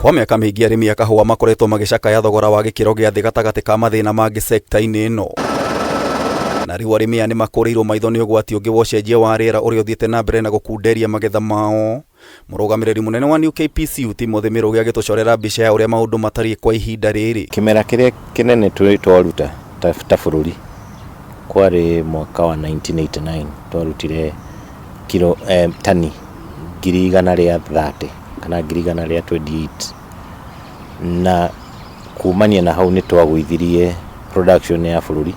Kwa mĩaka mĩingĩ arĩmi a kahũa makoretwo magĩcakaya thogora wa gĩkĩro gĩa thĩ gatagatĩ ka mathĩna mangĩ sekta-inĩ ĩno. Na rĩu arĩmi aya nĩmakũrĩirwo maitho nĩ ũgwati ũngĩ wa ũcenjia wa rĩera ũrĩa ũthiĩte na mbere na gũkunderia magetha mao. Mũrũgamĩrĩri mũnene wa New KPCU Timothy Mĩrũgĩ agĩtũcorera mbica ya ũrĩa maũndũ matariĩ kwa ihinda rĩrĩ. Kĩmera kĩrĩa kĩnene twaruta ta bũrũri kwarĩ mwaka wa 1989 twarutire kiro tani 130,000 kana 128,000 na kumania na hau nĩ twagũithirie production ya bũrũri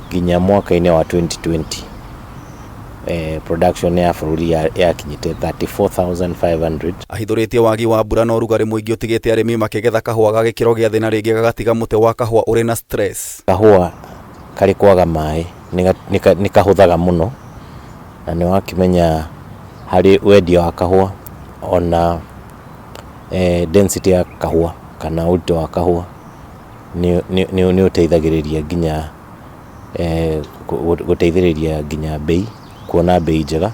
nginya mwaka-inĩ wa 2020 production ya bũrũri yakinyĩte 34,500. Ahithũrĩtie wagi wa mbura na ũrugarĩ mũingĩ ũtigĩte arĩmi makĩgetha kahũa ga gĩkĩro gĩa thĩ na rĩngĩ gagatiga mũtĩ wa kahũa ũrĩ na stress. Kahũa karĩ kwaga maĩ nĩ kahũthaga mũno na nĩ wakĩmenya harĩ wendia wa kahũa ona density ya kahũa kana ũritũ wa kahũa nĩ ũteithagĩrĩria nginya gũteithĩrĩria nginya mbei kuona mbei njega.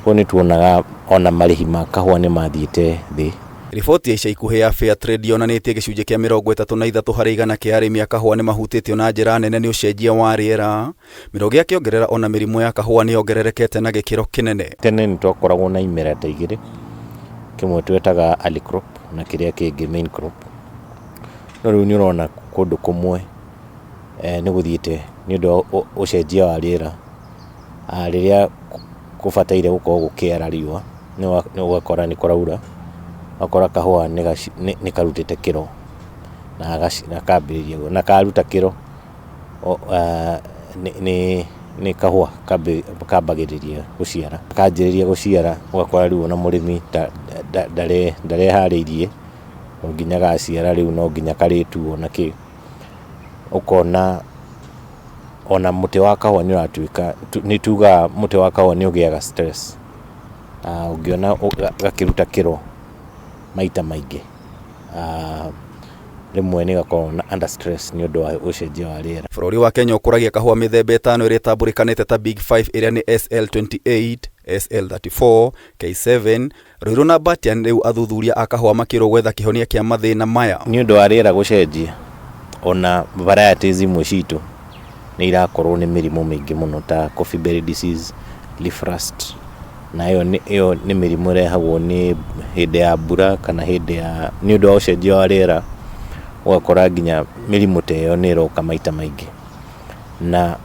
Koguo nĩ tuonaga ona marĩhi ma kahũa nĩ mathiĩte thĩ. Riboti ya ica ikuhĩ ya Fairtrade yonanĩtie gĩcunjĩ kĩa 33% kĩa arĩmi a kahũa nĩ mahutĩtio na njĩra nene nĩ ũcenjia wa rĩera. Mĩrũgĩ akĩongerera ona mĩrimũ ya kahũa nĩ yongererekete na gĩkĩro kĩnene. Tene nĩ twakoragwo na imera ta igĩrĩ, kĩmwe twetaga early crop na kĩrĩa kĩngĩ main crop. No rĩu nĩ ũrona kũndũ kũmwe nĩ gũthiĩte nĩ ũndũ wa ũcenjia wa rĩera, rĩrĩa kũbataire gũkorwo gũkĩara riũa ũgakora nĩ kũraura, ũgakora kahũa nĩ karutĩte kĩro na kambĩrĩria na karuta kĩro nĩ kahũa kambagĩrĩria gũciara. Kanjĩrĩria gũciara ũgakora rĩu ona mũrĩmi ndareharĩirie no nginya gaciara rĩu no nginya karĩtuo na kĩ. Ũkona ona mũtĩ wa kahũa nĩ ũratuĩka, nĩ tugaga mũtĩ wa kahũa nĩ ũgĩaga stress. Ũngĩona gakĩruta kĩro maita maingĩ, rĩmwe nĩ gakoragwo na under stress nĩ ũndũ wa ũcenjia wa rĩera. Bũrũri wa Kenya ũkũragia kahũa mĩthemba ĩtano ĩrĩa ĩtambũrĩkanĩte ta Big Five ĩrĩa nĩ SL28, SL34, K7, Ruiru na Batian. Rĩu athuthuria a kahũa makĩrwo gwetha kĩhonia kĩa mathĩna maya. Nĩ ũndũ wa rĩera gũcenjia, ona varieties imwe citũ nĩ irakorwo nĩ mĩrimũ mĩingĩ mũno ta coffee berry disease, leaf rust, na ĩyo nĩ mĩrimũ ĩrehagwo nĩ hĩndĩ ya mbura kana hĩndĩ ya nĩ ũndũ wa ũcenjia wa rĩera, ũgakora nginya mĩrimũ ta ĩyo nĩ ĩroka maita maingĩ. Na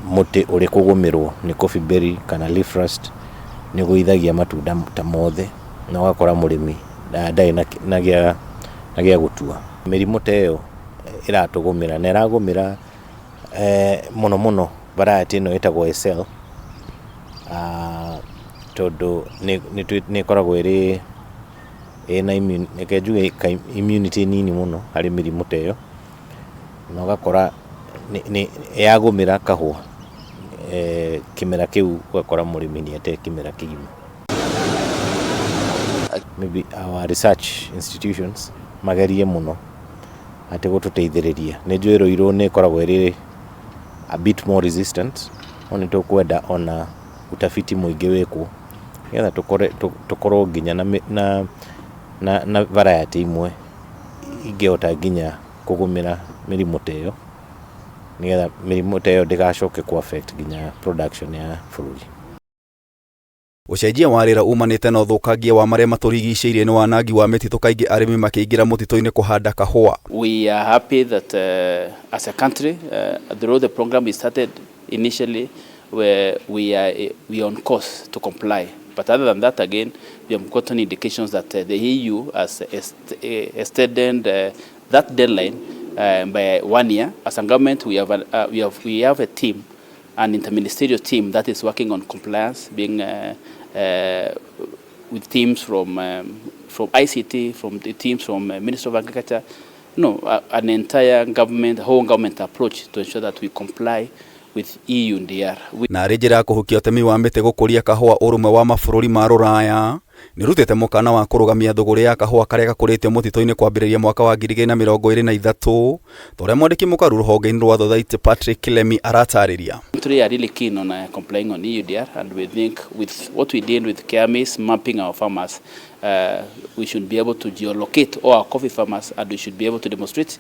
mũtĩ ũrĩ kũgũmĩrwo nĩ coffee berry kana leaf rust nĩ ũgũithagia matunda ta mothe na ũgakora mũrĩmi ndarĩ na gĩa gũtua. Mĩrimũ ta ĩyo ĩratũgũmĩra na ĩragũmĩra mũno mũno variety ĩno ĩtagwo SL, tondũ nĩ ĩkoragwo ĩrĩ ĩna, reke njuge, immunity nini mũno harĩ mĩrimũ ta ĩyo, na ũgakora yagũmĩra kahũa kĩmera kĩu ũgakora mũrĩmi nĩ ate kĩmera kĩgima. Maybe our research institutions magerie mũno atĩ gũtũteithĩrĩria. Nĩ njũĩ Ruiru nĩ ĩkoragwo ĩrĩ a bit more resistant, no nĩ tũkwenda ona utafiti mũingĩ wĩkwo nĩgetha tũkorwo nginya na variety imwe ingĩhota nginya kũgũmĩra mĩrimũ ta ĩyo, nĩgetha mĩrimũ ta ĩyo ndĩgacoke kũ affect nginya production ya bũrũri. Ũcenjia wa rĩera umanĩte na ũthũkangia wa marĩa matũrigicĩirie nĩ wanangi wa mĩtitũ, kaingĩ arĩmi makĩingĩra mũtitũ-inĩ kũhanda kahũa. We are happy that as a country, through the program we started initially, where we are on course to comply. But other than that, again, we have gotten indications that the EU has extended that deadline by one year. As a government, we have a team, an interministerial team that is working on compliance, being with teams from ICT, from the teams from Ministry of Agriculture, no, an entire government, whole government approach to ensure that we comply with EUDR. We Na arĩ njĩra ya kũhukia ũtemi wa mĩtĩ gũkũria kahũa, ũrũmwe wa mabũrũri ma Rũraya nĩ ũrutĩte mũkana wa kũrũgamia thũgũrĩ ya kahũa karĩa gakũrĩtio mũtitũ-inĩ kwambĩrĩria mwaka wa 2023, ta ũrĩa mwandĩki mũkaru rũhonge-inĩ rwa Thothaitĩ Patrick Kilemi aratarĩria. Country are really keen on complying on EUDR, and we think with what we did with KERMIS, mapping our farmers, We should be able to geolocate all our coffee farmers, and we should be able to demonstrate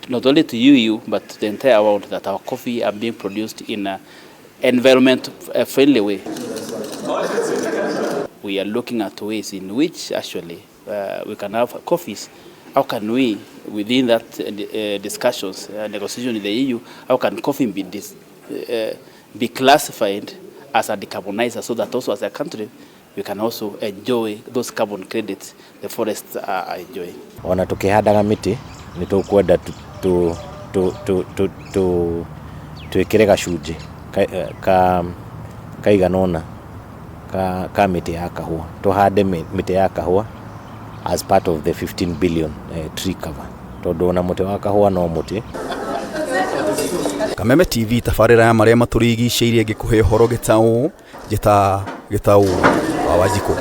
not only to EU but to the entire world that our coffee are being produced in an environment friendly way. We are looking at ways in which actually we can have coffees. How can we, within that discussions, negotiation with the EU, how can coffee be classified as a decarbonizer, so that also as a country we can also enjoy those carbon credits the forests are enjoying. Ona tukihandaga mĩtĩ nĩ tũkwenda twĩkĩre gacunjĩ ka kaigana ũna ka mĩtĩ ya kahũa, tũhande mĩtĩ ya kahũa as part of the 15 billion tree cover, tondũ ona mũtĩ wa kahũa no mũtĩ. Kameme TV, tabarĩra ya marĩa matũrigicĩirie, ngĩkũhe ũhoro gĩtaũ njĩta gĩtaũ wa Wanjikũ.